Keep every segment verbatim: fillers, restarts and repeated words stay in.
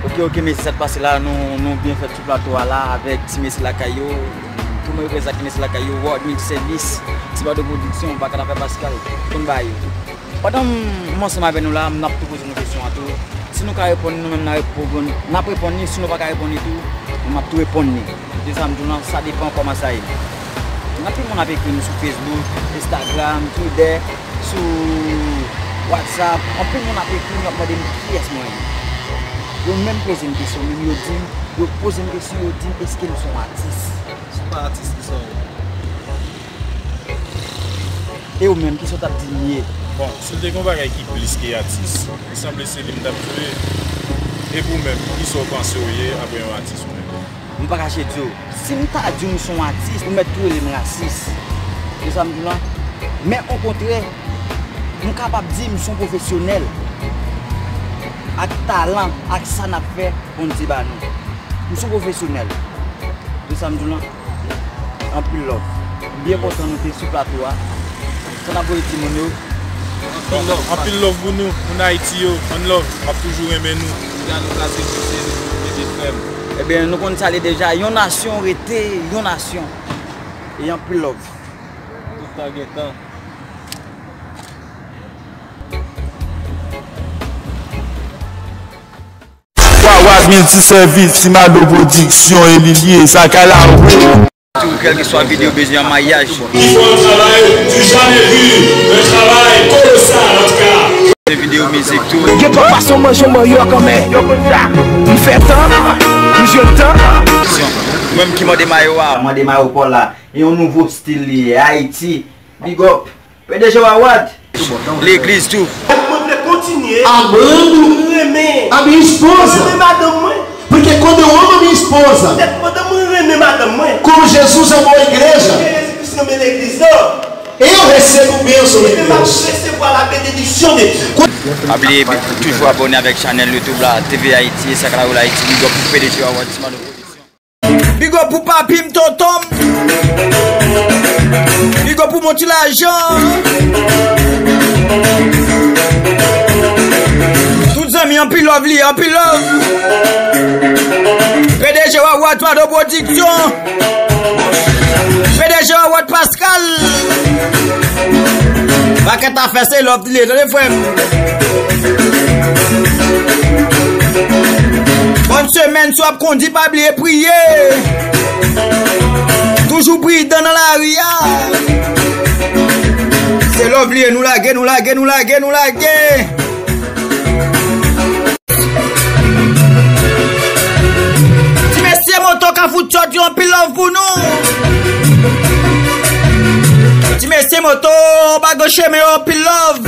Ok, ok, mesye, sa k pase la, nou, nou byen fèt sou plato a la, avèk ti mesye lakay yo, tou mwen reprezante ti mesye lakay yo, World Music Service, Ti Bado Production, Bakata Frè Pascal, konn ba yo. Pandan m, m ansanm avè nou la, m ap tou poze nou kesyon an tou. Si nou ka reponn li, nou menm n a reponn, n ap reponn li, si nou pa ka reponn li tou, nou m ap tou reponn li. Desanm tou nan, sa depan kòman sa ye. Gen anpil moun ap ekri nou sou Facebook, Instagram, Twitter, sou WhatsApp. Anpil moun ap ekri nou, ap mande m kiyès mwen ye. Yo menm poze m kesyon, menm yo di m, yo poze m kesyon, yo di m, èske m se yon atis? Si w pa atis, kisa w ye? E ou menm, kisa w t ap di m ye? Bon, si l te gen yon bagay ki plis ke atis, li sanble se li m t ap jwe. E pou w menm, kisa w panse w ye apre yon atis ou menm? M pa kache di w, si m ta di w m se yon atis, ou mèt tou rele m rasis. Se sa m di w lan. Men okontrè, m kapab di m se yon pwofesyonèl. Ak talan, ak sa n ap fè, Bondye ba nou. M se yon pwofesyonèl. Se sa m di w lan. Anpil love. M byen kontan nou te sou plato a. Sa n ap voye timoun yo. Anpil love. Anpil love pou nou, moun Ayiti yo. One love. M ap toujou renmen nou. Gade nou plase sou se nou, mete frè m. Ebyen, nou konn sa l ye deja. Yon nasyon rete yon nasyon. E anpil love. Tout tan gen tan. Wawa Milti Sèvis, Ti Mado Pwodiksyon, e li li ye, sa ka la wi. Tou, kèlkeswa videyo bezwen an maryaj. Ki fè yon travay du jamais vu, un travail colossal en tout cas. Se videyo mizik tou. Gen pa fason manje yon manyòk an men. M fè tan, m jwenn tan. Mwen ki mande mayo a. Mande mayo Paul la. E yon nouvo stil li ye. Ayiti. Big up. P D G Wawad. Legliz tou. Mwen vle kontinye. Amando. Renmen. A minha esposa. Renmen madanm mwen. Porque quando eu amo a minha esposa, é quando eu amo a minha madanm mwen. Como Jesus amou a igreja, Jezi Kris renmen legliz la. Eu recebo bênção da igreja. Epi m ap resevwa la benediksyon de Dye. Pa bliye toujou abòne avèk chanèl YouTube la, T V Haiti, e sa ka la ou la Haiti, big up pou P D G Wawad, Ti Mado Pwodiksyon. Big up pou papi m, tonton m. Big up pou mon ti lajan. Tout zanmi, anpil love li, anpil love. P D G Wawad, Ti Mado Pwodiksyon. P D G Wawad Pascal. Pakèt afè se love li ye, tande frè m. Bòn semèn, si w ap kondi, pa bliye priye. Toujou pridan nan lari a. Se love li ye, nou lage, nou lage, nou lage, nou lage. Ti mesye moto Kafou Tchòt yo, anpil love pou nou. Ti mesye moto Bago Chemen yo, anpil love.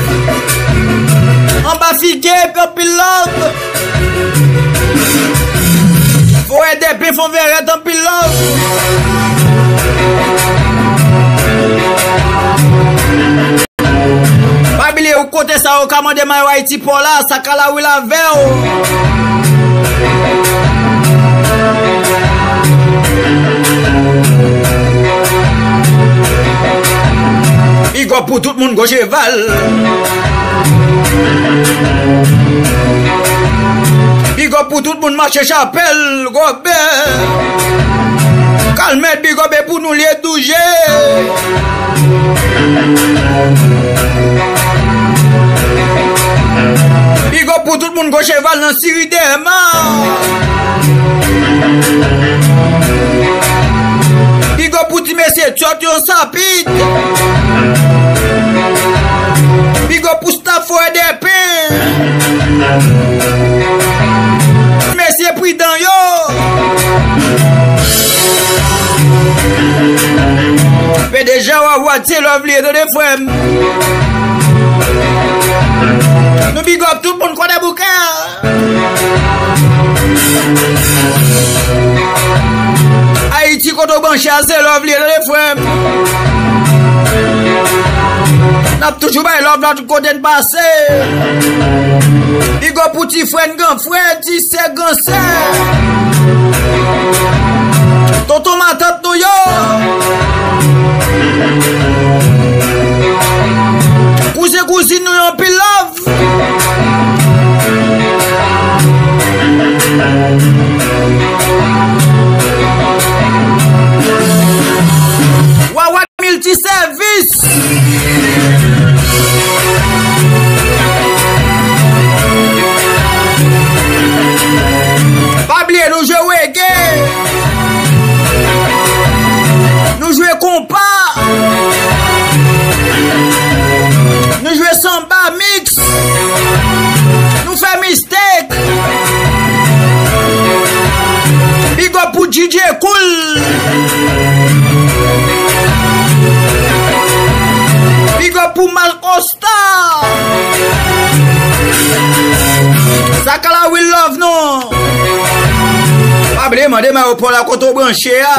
Anba Fige, anpil love. Forè Dèpen, Fon Vèrèt, anpil love. Pa bliye ou kote sa ou ka mande mayo Ayiti pa w la, sa ka la wi l avè w. Big up pou tout moun gwo cheval. Big up pou tout moun mache chapèl, gwo Kalmèt, big up e pou nou l ye douz je. Big up pou tout moun gwo cheval nan Siri Dèma. Big up pou ti mesye Tchòt yo, Sapit. Big up pou staff Forè Dèpen. Mesye pridan yo. P D G Wawad, se love li ye, tande frè m. Nou big up tout moun Kwadèboukè. Ayiti, kote w branche a, se love li ye, tande frè m. N ap toujou bay love la tout kote n pase. Big up pou ti frè n, gran frè, ti sè, gran sè. Tonton matant nou yo. Kouzen kouzin nou yo, anpil love. Nou jwe reggae. Nou jwe konpa. Nou jwe sanba mix. Nou fè mistake. Big up pou D J Cool. Big up pou Malcosta. Sa ka la will love non. Pa bliye mande Mayopòl la kote w branche a.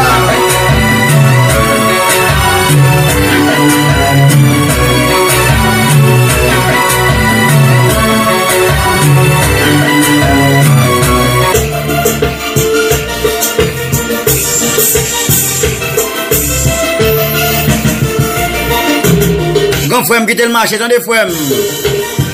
Gran frè m kite l mache tande frè m.